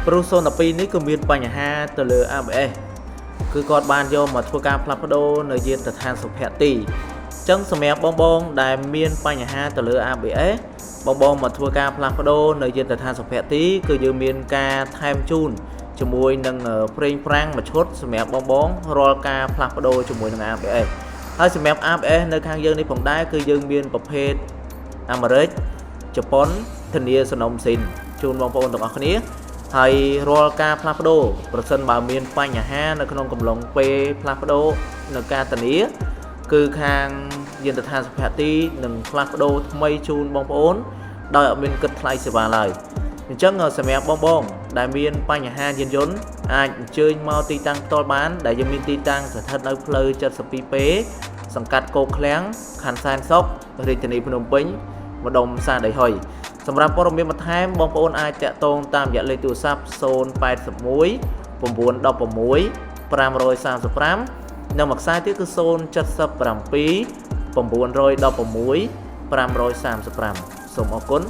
ព្រោះ012នេះគឺមានបញ្ហាទៅលើ ABS គឺគាត់បានយកមកធ្វើការផ្លាស់ប្ដូរនៅយានដ្ឋានសុភក្តិអញ្ចឹងសម្រាប់បងបងដែលមានបញ្ហាទៅលើ ABS បងបងមកធ្វើការផ្លាស់ប្ដូរនៅយានដ្ឋានសុភក្តិគឺយើងមានការថែមជូនជាមួយនឹងប្រេងហ្វ្រាំងមួយឈុតសម្រាប់បងបងរាល់ការផ្លាស់ប្ដូរជាមួយនឹង ABS ហើយសម្រាប់ ABS នៅខាងយើងនេះផងដែរគឺយើងមានប្រភេទអាមេរិកជប៉ុនធានាសំណុំស៊ីនជូនបងប្អូនទាំងអស់គ្នាហើយរាល់ការផ្លាស់ប្ដូរប្រសិនបើមានបញ្ហានៅក្នុងកំឡុងពេលផ្លាស់ប្ដូរនៅការធានាគឺខាងយានដ្ឋានសុភក្តិនឹងផ្លាស់ប្ដូរថ្មីជូនបងប្អូនដោយអត់មានគិតថ្លៃសេវាឡើយអញ្ចឹងសម្រាប់បងបងដែលមានបញ្ហាយានយន្តអាចអញ្ជើញមកទីតាំងផ្ទាល់បានដែលយើងមានទីតាំងស្ថិតនៅផ្លូវ 72P សង្កាត់គោកឃ្លាំងខណ្ឌសែនសុខរាជធានីភ្នំពេញម្ដុំផ្សារដីហុយសម្រាប់ព័ត៌មានបន្ថែមបងប្អូនអាចតាក់ទងតាមរយៈលេខទូរស័ព្ទ081 916 535និងមួយខ្សែទៀតគឺ077 916 535សូមអរគុណ។